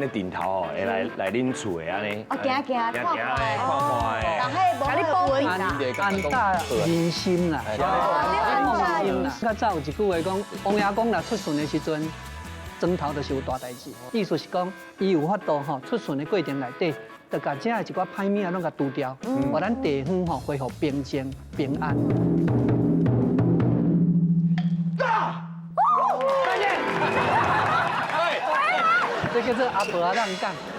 那陣頭吼，會來來恁厝的按呢。哦，行行行行的，看看的。然後無保庇啦。安搭人心啦，人心啦。較早有一句話講，王爺公若出巡的時陣，莊頭就是有大代誌。意思是講，伊有法度吼出巡的過程內底，就共遮的一寡歹物仔攏共除掉，予咱地方吼恢復平靜平安。再見。這叫做阿婆仔人講。